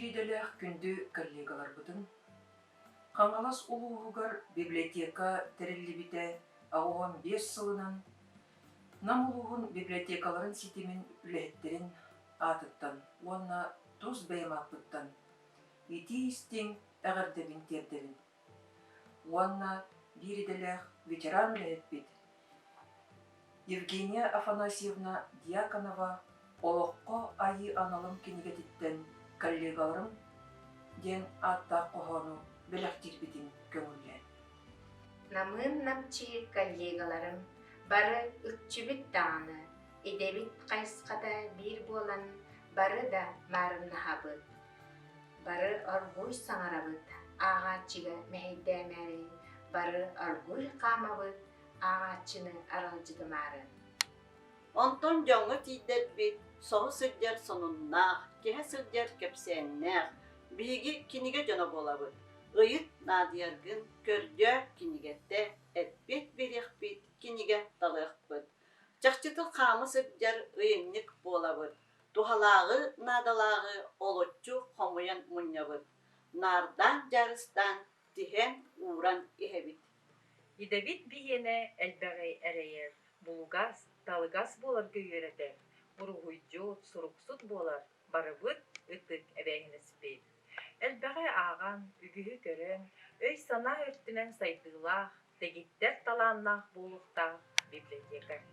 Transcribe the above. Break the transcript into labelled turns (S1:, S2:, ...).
S1: Биир идэлээх күндү коллегаларбытын Хаҥалас улууһугар библиотека тэриллибитэ 85 сылынан Нам улууһун библиотекаларын ситимин үлэһиттэрин аатыттан уонна тус бэйэм ааппыттан итии-истиҥ эҕэрдэбин тиэрдэбин. Уонна биир идэлээх ветеран үлэһиппит Евгения Афанасьевна Дьяконова «Олоххо айыы аналым» кинигэтиттэн «Коллегаларым» диэн ааттаах хоһоону бэлэхтиирбитин көҥүллээн.
S2: Намыын намчы коллегаларым бары үкчүбүт даҕаны, идэбит хайысхата биир буолан бары да маарыннаһабыт. Бары оргууй саҥарабыт, ааҕааччыга мэһэйдээмээри, бары оргууй хаамабыт, ааҕааччыны аралдьытымаары.
S3: Онтон дьоҥҥо тиийдэрбит, соһу сылдьар сонуннаах, киһэ сылдьар кэпсээннээх, биһиги кинигэ дьоно буолабыт. Ыйыт наадыйаргын көрдөө кинигэтэ, эппиэт биэриэхпит, кинигэ талыахпыт. Чахчытын хаама сылдьар ыйынньык буолабыт. Туһалааҕы, наадалааҕы олоччу хомуйан мунньабыт. Наардаан дьаарыстаан, тиһэн, ууран иһэбит.
S4: Идэбит биһиэнэ элбэҕи эрэйэр, булугас, талыгас буоларга үөрэтэр, уруһуйдьут, суруксут буолар барыбыт ытык эбээһинэспит. Элбэҕи ааҕан, үгүһү көрөн, өй-санаа өртүнэн сайдыылаах, дэгиттэр талааннаах буолуохтаах библиотекарь.